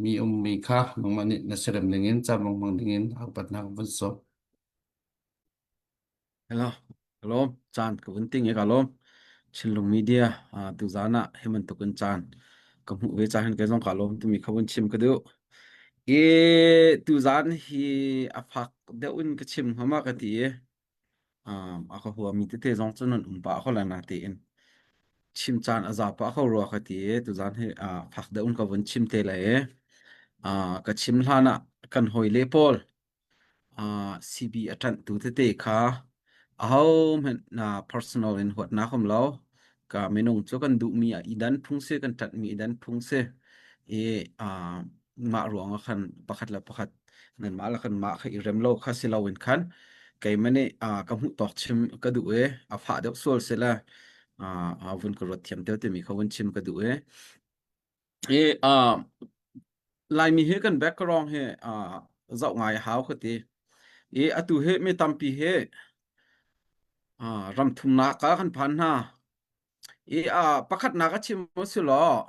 Mi ummi kha nangmah nih na siarem dingin caan hmang dingin upatnak vun sawm. Hello, ka lawm. Caan ka vun ting i ka lawm. Chinlung Media tuzaan ah hi bantukin caan ka hmuh ve caan hin kei zong ka lawm timi kha vun chim ka duh. I tuzaan hi a fak deuh in ka chim hnga ma ka ti i a ka huami tete zong cu nan um pah ko lai natein chim caan a za pah ko rua ka ti i tuzaan hi fak deuh in ka vun chim te lai i ka chim hlan ah kan hawile pawl CB a ṭanhtu tete kha ahohmanh personal in huatnak um lo. Ka minung cu kan duhmi ah i dan phung si, kan ṭanhmi i dan phung si. I mah ruang ah khan pakhat le pakhat nanmah le kanmah kha i rem lo kha si loin khan keimah nih ka hmuh tawk chim ka duh i a fah deuh sual si le vun ka ruat thiam deuh timi kha vun chim ka duh i I Laimi hi kan background hi zoh ngai a hau ka ti. I atu hi mi tampi hi ram thumnak ah kan phan hna. I pakhatnak a chim si law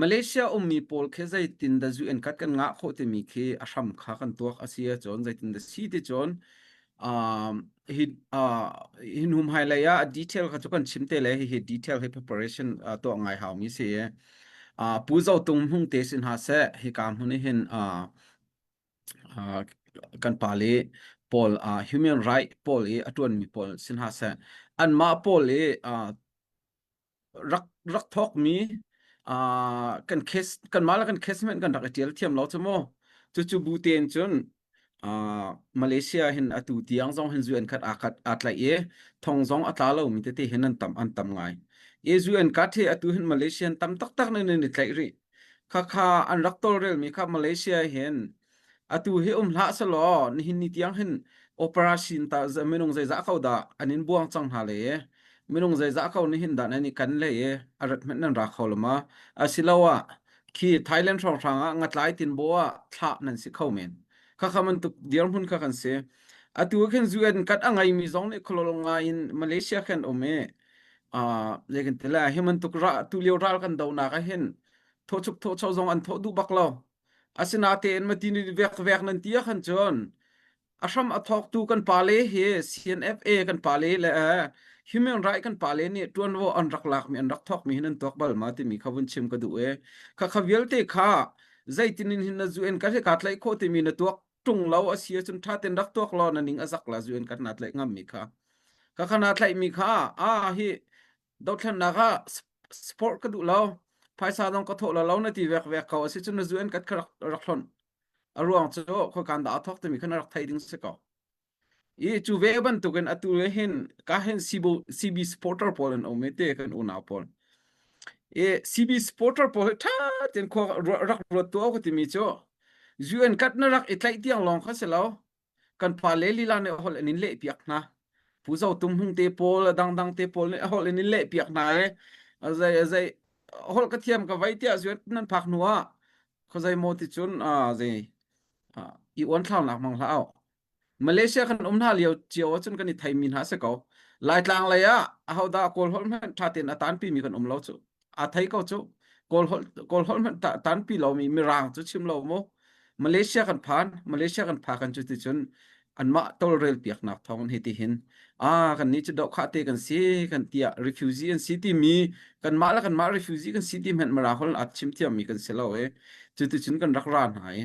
Malaysia ummi pawl khi zeitin dah zu in kat kan ngah khawh timi khi a hram kha kan tuak a si ahcun zeitin dah si ti cun hi hi hnu hmailei ah detail kha cu kan chim te le hihi detail hi preparation tuah ngai hau mi si Pu Zo Tung Hmung te sin ha seh hika hmun i hin kan pa le pawl human right pawl i a tuan mi pawl sin ha seh anmah pawl i rak rak thawkmi kan case kanmah le kan case hmanh kan rak i ṭial thiam lo cu mu. Cucu bu tein cun Malaysia hin atu tiang zong hin zu an khat aa khat aa tlaih i thong zong a tla lomi tete hin an tam an tam ngai. I zu an kat hi atu hin Malaysian tam taktak nan in i tlaih rih. Khakha an rak tawlrelmi kha Malaysia hin Atu hi um hlah selaw nihin ni tiang hin operation ta minung zeizah ko dah an in buang cang hna le minung zeizah ko nihin dah nan i kan le i a rat hmanh nan ra kho lo ma asiloah khi Thailand hrawnghrang ah ngatlai tinbaw ah thlah nan si kho men khakha bantuk dirhmun kha kan si atu khin UN kat a ngeimi zong nih kholol ngai in Malaysia khan um i zei kan ti lai hi bantuk ra tu lio ral kan donak ah hin thawchuk thawcho zong an thawh duh bak lo Asinain mati nih vekvek nan ti ahkhan cun a hram a thawktu kan pale hi CNFA kan pale le human right kan pale nih ṭuanvo an rak lakmi an rak thawkmi hi nan tuak bal ma timi kha vun chim ka duh i khakha vialte kha zeitin in hin na zu in ka hi kaa tlaih khawh timi na tuak ṭung lo a si ahcun ṭha tein rak tuak law na ning a zak la zu in ka na tlaih ngammi kha khakha naa tlaihmi kha a hi dothlennak ah sport ka duh lo phaisa zong ka thawh lo lo na ti vek vek ko a si cun na zu an kat kha rak rak hlonh a ruang cu khoikan dah a thawk timi kha na rak thei ding si ko i cu ve bantukin atu le hin ka hin CB supporter pawl an um i te kan unau pawl i CB supporter pawl hi ṭha tein khua rak ruat tu ka timi cu UN kat na rak i tlaih tiang lawng kha si lo kan pa le lila nih holh an in leh piak hna Pu Zo Tum Hung te pawl a dangdang te pawl nih holh in in leh piak hna i zei zei holh ka thiam ka vai tiah zuan nan phak hnu ah khuazei maw ti cun zei i uan thlaunak mang hlah au Malaysia kan um hna lio cio ahcun kan i theimi hna si ko Laitlang lei ah ahodah Kawl holh hmanh ṭha tein a tanpi mi kan um lo cu a thei ko cu Kawl holh Kawl holh hmanh tanpi lomi Mirang cu chim lo mu Malaysia kan phan Malaysia kan pha kan cu ti cun anmah tawlrel piaknak thawng in hiti hin a kan nih cu dohkhah te kan si kan tiah refugee an si timi kanmah le kanmah refugee kan si ti hmanh Mirang holh a chim thiammi kan si lo i cu ti cun kan rak ra hna i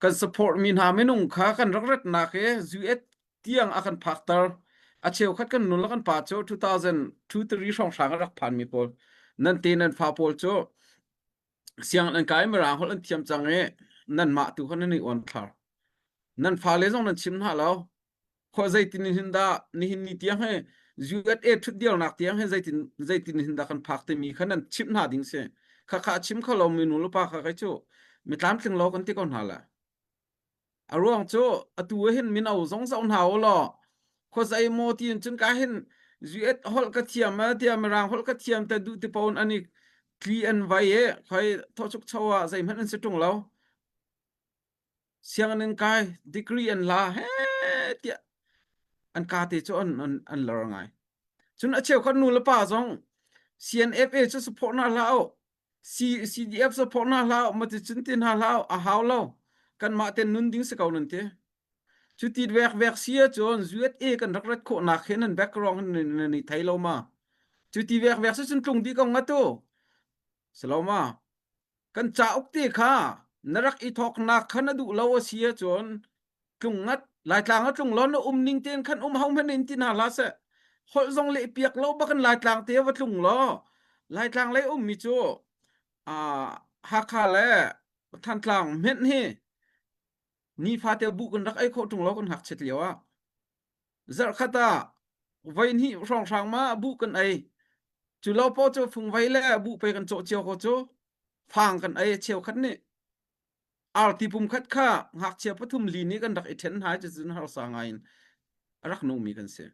kan support mi hna minung kha kan rak ratnak hi US tiang a kan phakter a cheukhat kan nu le kan pa cu 2023 hrawnghrang a rak phan mi pawl nan te nan fa pawl cu siang an kai mirang holh an thiam cang i nan mah tu kha nan i uan thlar nan fale zong nan chim hna lo khua zeitin hin dah nihin ni tiang he USA ṭhutdirnak tiang he zeitin zeitin hin dah kan phak timi kha nan chimh hna ding si kha kha chim kho lo mi nu le pa kha kai cu mi tlamtling lo kan ti ko hna la a ruang cu atu hin mino zong zoh hna u law khua zei maw tiin cun ka hin US holh ka thiam a tiah mirang holh ka thiam te duh ti pawn ani tli an vai e khoi thawchuk cho ah zeihmanh an si ṭung lo sianginn an kai degree an la he tiah an ka te cu an an an lor ngai cun a cheukhat nu le pa zong CNFA cu support na hlah u. CDF support hna hlah ma ti cun ti hna hlah a hau lo kanmah ten nun ding si ko nan ti. Cu ti vek vek si ahcun USA kan rak rat khawhnak he nan background nan i thei lo ma. Cu ti vek vek si cun tlung dih ko nga tu. Si lo ma? Kan cauk te kha na rak i thawknak kha na duh lo a si ahcun tlung ngat Laitlang a tlung lo na um ning tein khan um ho hmanh in ti hna hlah seh. Holh zong leh piak lo bakin Laitlang te va tlung law Laitlang lei ummi cu Hakha le Thantlang hmenh hi nifate buh kan rak ei khawh ṭung lo kan ngakchiat lio ah. Zarhkhat ah voihnih hrawnghrang ma buh kan ei. Cu lo paoh cu fungvei le buh pe kan cawh cio ko cu. Fang kan ei cheukhat nih. Arti pum khat kha ngakchia pathum li nih kan rak i ṭhen hna i cucun harsa ngai in a rak nungmi kan si.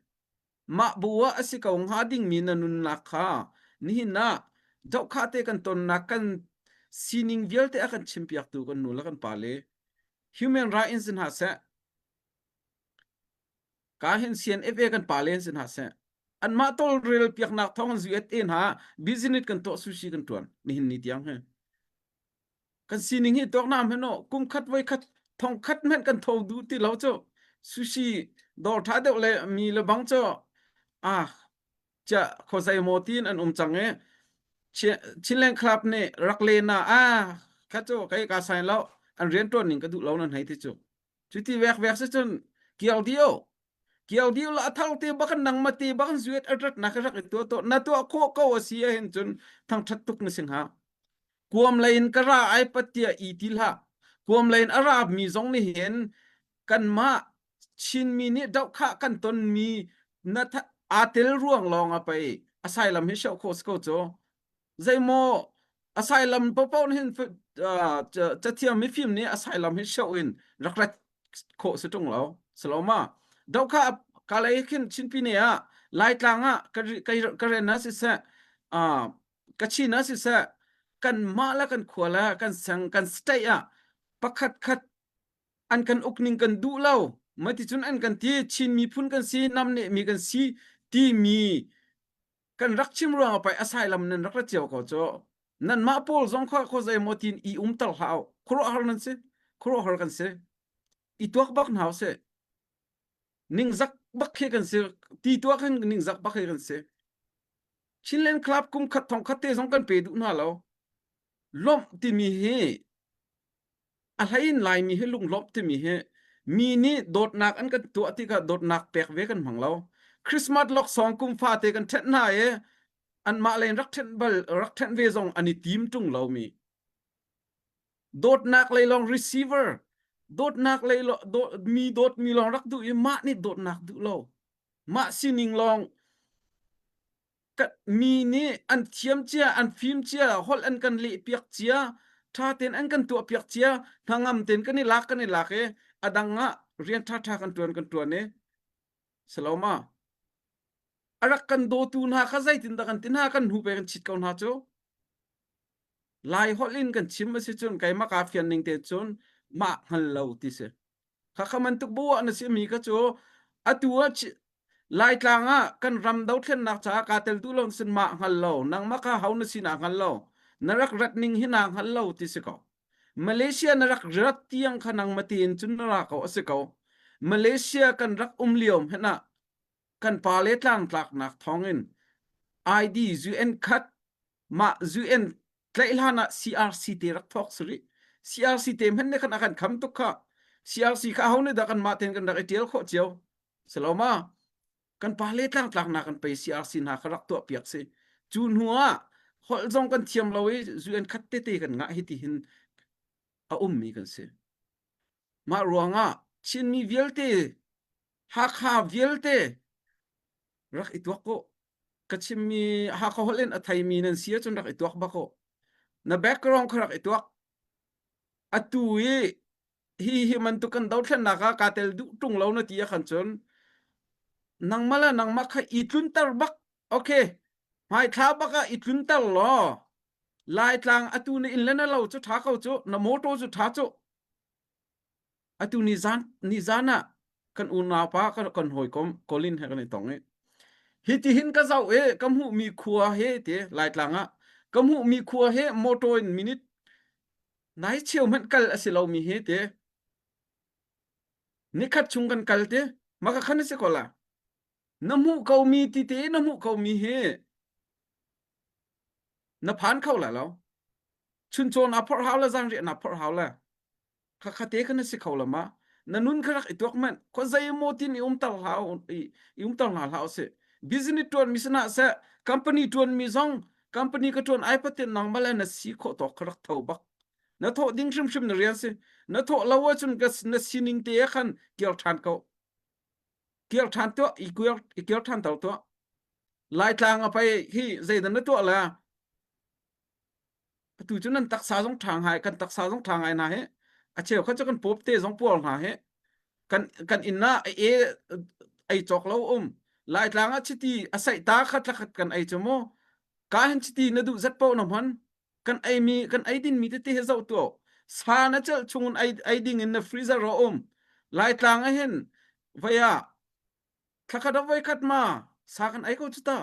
Mah bu ah a si ko hnga dingmi na nunnak kha nihin ah zohkhah te kan tonnak kan sining vialte a kan chimpiaktu kan nu le kan pa le human right in si hna seh ka hin CNFA kan pa le si hna seh anmah tawlrel piaknak thawng USA hna business kan tuah sushi kan tuan nihin ni tiang he kan sining hi tuak nam heno kum khat voi khat thong khat hmanh kan tho duh ti lo cu sushi dawr tha deuh le mi le bang cu ah cha khozai mo tin an um cang e Chinland Club nih rak le na a kha cu kai ka sign lo an rian tuan ning ka duh lo nan hei ti cu cu ti vek vek si cun kial dio kial dio la athal te bakan nang ma te bakan zuet atrat na ka rak i to to na to kho ko asi a hin cun thang that tuk na sing ha Kuam lei in ka ra ai pat tiah i ti hlah. Kuam lei in a ra mi zong nih hin kanmah Chinmi nih dohkhah kan tonmi na aa tel ruang lawng ah pei asylum hi shoh khawh si ko cu. Zeimaw asylum paohpaoh nih hin cathiam mifim nih asylum hi shoh in rak rat khawh si ṭung lo. Saloma dohkhah ka lei khin Chinpi ne ah Laitlang ah ka ren ah siseh Kachin ah siseh kanmah le kan khua le kan sang kan state ah pakhat khat an kan ukning kan duh lo mati cun an kan ti Chin miphun kan si namneh mi kan si timi kan rak chim ruang ah pai asylum nan rak ra cio ko cu nanmah pawl zong kha kho zei maw tin i umter hlah khuaruahhar nan si khuaruahhar kan si i tuak bak hna usih ningzak bak khi kan si ti tuak hin ningzak bak khi kan si Chinland Club kum khat thong khat te zong kan pe duh hna lo. Lawmh timi hi a hlei in Laimi hi lunglawmh timi hi mi nih dawtnak an kan tuah tikah dawtnak pek ve kan hmang lo. Christmas laksawng kum fate kan ṭhenh hna i anmah len rak ṭhenh bal rak ṭhenh ve zong an i tim ṭung lo mi. Dawtnak lei lawng receiver dawtnak lei lo, mi dawtmi lawng rak duh i mah nih dawtnak duh lo. Mah sining lawng mi nih an thiam cia, an fim cia, holh an kan lehpiak cia, ṭha tein an kan tuahpiak cia, hnangam tein kan i lak kan i lak i a dang ah rian ṭhaṭha kan ṭuan kan ṭuan i saloma a rak kan dawtu hna kha zeitindah kan ti hna kan hnu pe kan chit ko hna cu Lai holh in kan chim a si cun keimah kaa fian ning te cun mah hngal lo ti si. Khakha bantuk bu ah na si mi kha cu atu ah Laitlang ah kan ram dothlennak caah kaa tel duh lo sin mah hngal lo nangmah kha ho na si na hngal lo na rak rat ning hi na hngal lo ti si ko. Malaysia na rak rat tiang kha nangmah tiin cun na ra ko a si ko. Malaysia kan rak um lio hmanh ah kan pale tlangtlaknak thawngin ID UN khat mah UN tlaih hlan ah CRC te rak thawk si rih. CRC te hmanh nih khan a kan kham tuk kha. CRC kha aho nih dah kan mah tein kan rak i ṭial khawh cio. Si lo ma? Kan pale tlangtlaknak kan pei CRC hna kha rak tuah piak si. Cu hnu ah holh zong kan thiam lo i UN khat tete kan ngah hi ti hin a ummi kan si. Mah ruangah Chinmi vialte Hakha vialte rak i tuak ko. Ka chimmi Hakha holh in a theimi nan si ahcun rak i tuak bak ko. Na background kha rak i tuak. Atu i hi hi bantuk kan dothlennak ah kaa tel duh ṭung lo na ti ah khan cun nangmah le nangmah kha i tlunter bak. Okay. Hmaithla bak ah i tlunter law Laitlang atu na inn le na lo cu ṭha ko cu, na motor cu ṭha cu. Atu nizan nizan ah kan unaupa kan kan hawikom Colin he kan i tong i hi ti hin ka zoh i ka hmuhmi khua he ti Laitlang ah. Ka hmuhmi khua he motor in minute nai cheu hmanh kal a si lomi hi te. Nikhat chung kan kal te. Maka khan a si ko la. Na hmuh ko mi ti te na hmuh ko mi hi na phan kho la lo. Chuncaw na phorh hau la zanriah na phorh hau la. Khakha te khan na si kho la ma. Na nun kha rak i tuak manh. Khua zei maw tin i umter hlah i umter hna hlah usih. Business tuan mi sinah seh company tuan mi zong company ka tuan ai patin nang male na si khawh tawk kha rak tho bak. Na thawh ding hrimhrim na rian si. Na thawh lo ahcun na sining te khan kir ṭhan ko. Kir ṭhan tuah i kir i kir ṭhan ter tuah. Laitlang a pei hi zeidah na tuah la? Atu cu nan taksa zong ṭha ngai, kan taksa zong ṭha ngai hna hi. A cheu kha cu kan pawp te zong puar hna hi. Kan kan inn ah e ei cawk lo um. Laitlang ah chiti a saih ta khat la khat kan ei cu mu. Ka hin chiti na duh zat paoh na hman. Kan ei mi kan ei din mi tete hi zoh tuah. Sa na celh chung in ei ei ding in na freezer a um. Laitlang ah hin vei ah Thlakhat ah voikhat ma sa kan ei ko cu ta.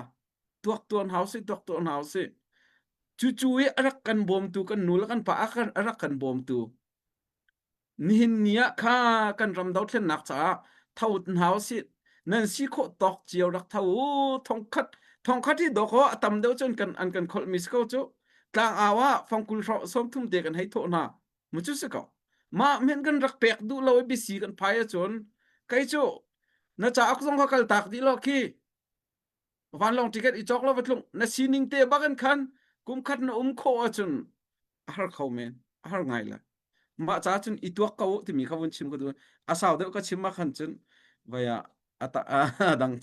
Tuak tuan hau si, tuak tuan hau si. Cucu i a rak kan bawmtu kan nu le kan pa a kan a rak kan bawmtu. Nihin ni ah kha kan ram dothlennak caah tho hau si. Nan si khawh tawk cio rak tho u. Thongkhat thongkhat hi dawkaw a tam deuh cun kan an kan kholh mi si ko cu. Tlang au ah fangkul 30 te kan hei thawh hna. Mu cu si ko. Mah men kan rak pek duh lo i bisi kan phai ahcun kei cu na cauk zong kha kal tak dih lo khi vanlawng ticket i cawk lo va tlung na sining te bak in khan kum khat na um khawh ahcun a har kho men a har ngai la mah ca cun i tuak ko timi kha vun chim ka duh a sau deuh ka chim ah khan cun vaya a dang.